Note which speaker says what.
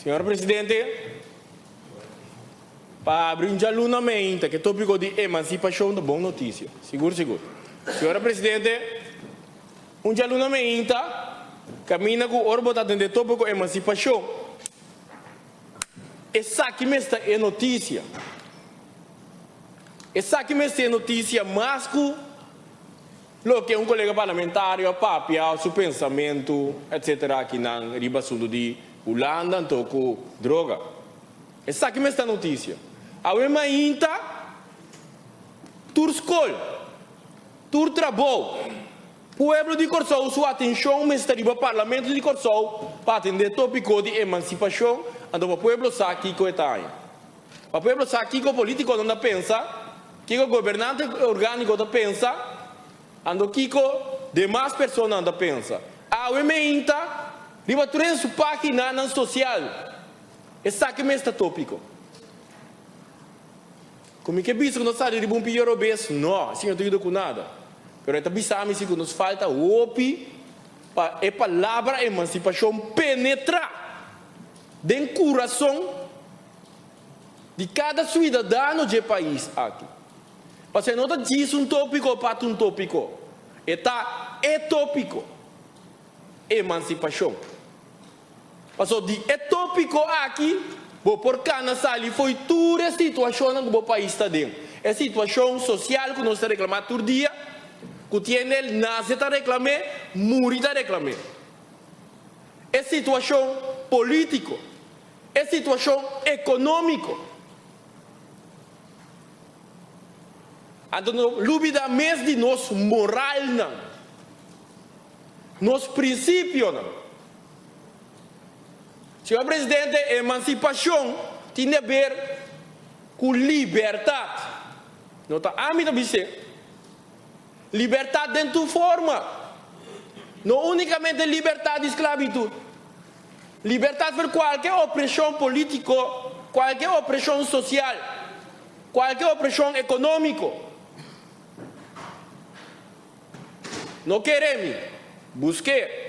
Speaker 1: Señor Presidente, pa abri un djaluna meinta ku e tópiko di emansipashon ta bon notisia, sigur sigur. Señora Presidente, un djaluna meinta kaminda ku ora bo ta atendé tópiko emansipashon, esaki mes ta e notisia. Esaki mes ta e notisia mas ku Loke un kolega parlamentario a papia su pensamentu etc akinan riba asuntu di Hulanda anto ku droga. Esaki mes ta notisia. Awe mainta tur skol, tur trabou, pueblo di Kòrsou su atenshon mes ta riba Parlamento di Kòrsou pa atendé topiko di emansipashon anto pa pueblo sa kiko e ta haña. Pa pueblo sa kiko politiconan ta pensa, kiko gobernante organico ta pensa, anto kiko demas personanan ta pensa. Awe meinta riba tur en su paginanan social esaki mes ta topico. Cu mi ke bisa cu nos sali riba un pia robes? No, esei no ta yuda cu nada. Pero e ta bisa mi si cu nos falta hopi pa e palabra emancipacion penetra den curason di kada suidadano dje pais aki. Pasobra e no ta djis un tópiko pa ta un tópiko, e ta e tópiko, emansipashon. Pasobra di e tópiko aki bo por kana sali fo'i tur e situashonnan ku bo pais ta den. E situashon sosial ku nos ta reklamá tur dia, ku tiene el nase ta reklam'é, muri ta reklam'é. E situashon polítiko. E situashon ekonómiko. Anto no lubidá mes di nos moralnan, nos prinsipionan. Señor Presidente, emansipashon tin di aber ku libertat. No ta ami ta bis'é. Libertat den tur forma. No únikamente libertat di sklabitut. Libertat for kualke opreshon polítiko, kualke opreshon sosial, kualke opreshon ekonómiko. No kere mi, busk'é.